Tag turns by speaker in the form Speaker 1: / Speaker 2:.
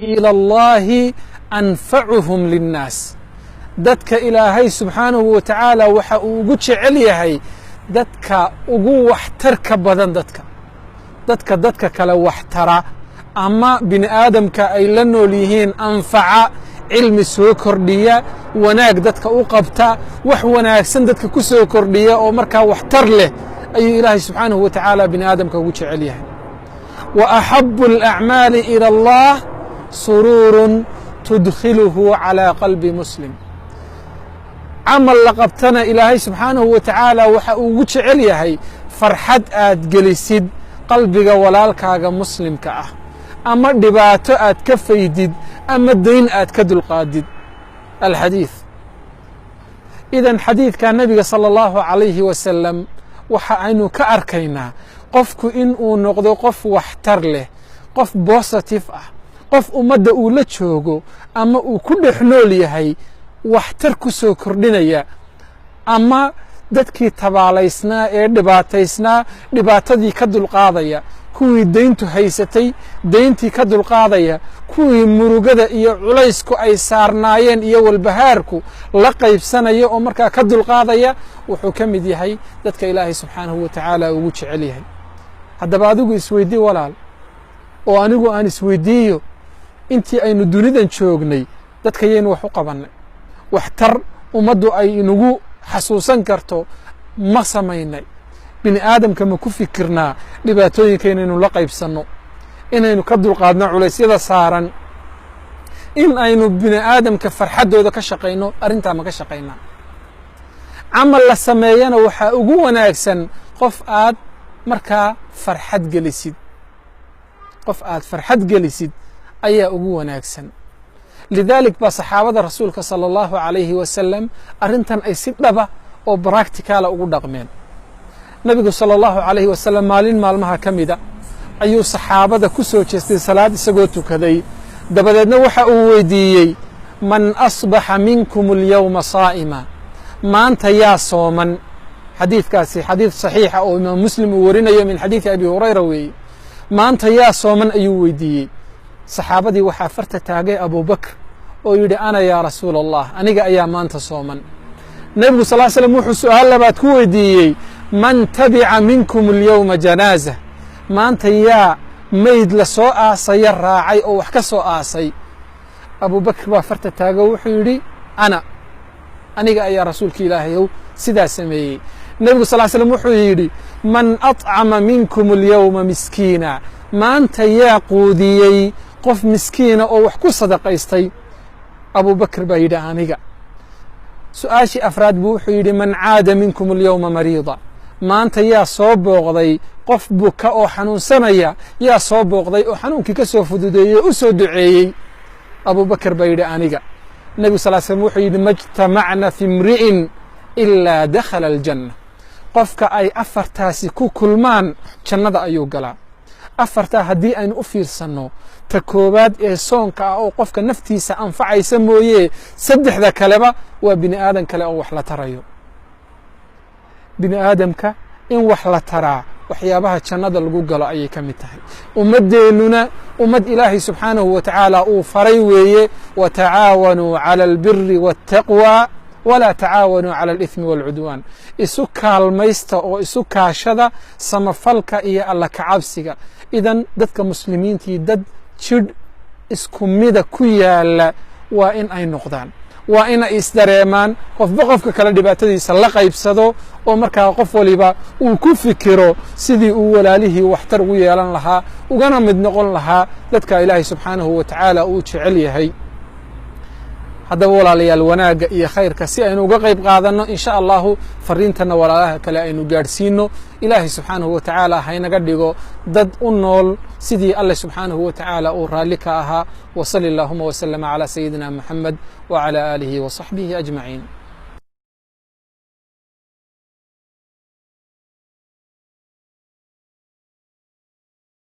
Speaker 1: Ilى Allahi anfacuhum linnaas. Dadka Ilaahay subxaanahu wa tacaala waxa uu ugu jecel yahay dadka ugu waxtarka badan, dadka kale waxtara ama bini aadamka ay la nool yihiin anfaca, cilmi soo kordhiya, wanaag dadka u qabta, wax wanaagsan dadka ku soo kordhiya oo markaa waxtar leh ayuu Ilaahay subxaanahu wa tacaala bini aadamka ugu jecel yahay. Wa axabu alacmaali ilى Allah suruurun tudkhiluhu calىa qalbi muslim. Camal la qabtana Ilaahay subxaanahu wa tacaala waxa uu ugu jecel yahay farxad aad gelisid qalbiga walaalkaaga muslimka ah, ama dhibaato aad ka faydid, ama dayn aad ka dulqaadid. Alxadiid. Idan xadiidka Nabiga sala allahu calayhi wasalam waxa aynu ka arkaynaa qofku in uu noqdo qof waxtar leh, qof positive ah, qof ummadda uu la joogo ama uu ku dhex nool yahay waxtar ku soo kordhinaya, ama dadkii tabaalaysnaa ee dhibaataysnaa dhibaatadii ka dulqaadaya, kuwii dayntu haysatay dayntii ka dulqaadaya, kuwii murugada iyo culaysku ay saarnaayeen iyo walbahaarku la qaybsanaya oo markaa ka dulqaadaya, wuxuu ka mid yahay dadka Ilaahay subxaanahu wa tacaala ugu jecel yahay. Haddaba adigu isweydii, walaal, oo anigu aan isweydiiyo: intii aynu dunidan joognay dadka yaynu wax u qabannay? Waxtar ummaddu ay inagu xasuusan karto ma samaynay? Bini aadamka ma ku fikirnaa dhibaatooyinka inaynu la qaybsanno, inaynu ka dulqaadno culaysyada saaran, in aynu bini aadamka farxaddooda ka shaqayno? Arrintaa ma ka shaqaynaa? Camal la sameeyana waxaa ugu wanaagsan qof aad markaa farxad gelisid. Qof aad farxad gelisid ayaa ugu wanaagsan. Lidaalik baa saxaabada Rasuulka sala allahu calayhi wasalam arrintan ay si dhaba oo practical ah ugu dhaqmeen. Nabigu sala allahu calayhi wasalam maalin maalmaha ka mida ayuu saxaabada ku soo jeestay salaad isagoo tukaday. Dabadeedna waxa uu weydiiyey: "Man asbaxa minkum alyawma saa'ima?" Maanta yaa sooman? Xadiidkaasi xadiid saxiixa oo Imaam Muslim uu warinayo min xadiidi Abi Hurayra weeye. Maanta yaa sooman ayuu weydiiyey. Saxaabadii waxaa farta taagay Abubakr oo yidhi: "Ana yaa Rasuula Allah, aniga ayaa maanta sooman." Nebigu sal l slam wuxuu su'aal labaad ku weydiiyey: "Man tabica minkum alyawma janaaza?" Maanta yaa meyd la soo aasaya raacay oo wax ka soo aasay? Abubakr baa farta taago, wuxuu yidhi: "Ana, aniga ayaa, Rasuulka Ilaahayow, sidaa sameeyey." Nebigu sal slam wuxuu yidhi: "Man atcama minkum alyawma miskiina?" Maanta yaa quudiyey qof miskiina oo wax ku sadaqaystay? Abubakr baa yidhi: "Aniga." Su-aashii afraad buu wuxuu yidhi: "Man caada minkum alyawma mariida?" Maanta yaa soo booqday qof buka oo xanuunsanaya? Yaa soo booqday oo xanuunkii ka soo fududeeyey oo u soo duceeyey? Abubakr baa yidhi: "Aniga." Nebigu sal slam wuxuu yidhi: "Ma ijtamacna fi imri'in ilaa dakhala aljanna." Qofka ay afartaasi ku kulmaan jannada ayuu galaa. Afartaa haddii aynu u fiirsanno, ta koowaad ee soonka ah oo qofka naftiisa anfacaysa mooye, saddexda kaleba waa bini aadan kale oo wax la tarayo. Bini aadamka in wax la taraa waxyaabaha jannada lagu galo ayay ka mid tahay. Ummaddeennuna ummad Ilaahay subxaanahu wa tacaala uu faray weeye: "Watacaawanuu cala albiri waالtaqwa walaa tacaawanuu cala alithmi waalcudwaan." Isu kaalmaysta oo isu kaashada samafalka iyo Alla kacabsiga. Idan dadka muslimiintii dad jidh isku mida ku yaala waa in ay noqdaan, waa in ay isdareemaan, qofba qofka kale dhibaatadiisa la qaybsado, oo markaa qof waliba uu ku fikiro sidii uu walaalihii waxtar ugu yeelan lahaa, ugana mid noqon lahaa dadka Ilaahay subxaanahu wa tacaala uu jecel yahay. Haddaba walaalayaal, wanaagga iyo khayrka si aynu uga qayb qaadanno, insha Allahu fariintana walaalaha kale aynu gaadhsiino. Ilaahay subxaanahu wa tacaala haynaga dhigo dad u nool sidii Alle subxaanahu wa tacaala uu raalli ka ahaa. Wa sali allahuma waslama calaa sayidina Moxamed wacalaa aalihi wa saxbihi ajmaciin.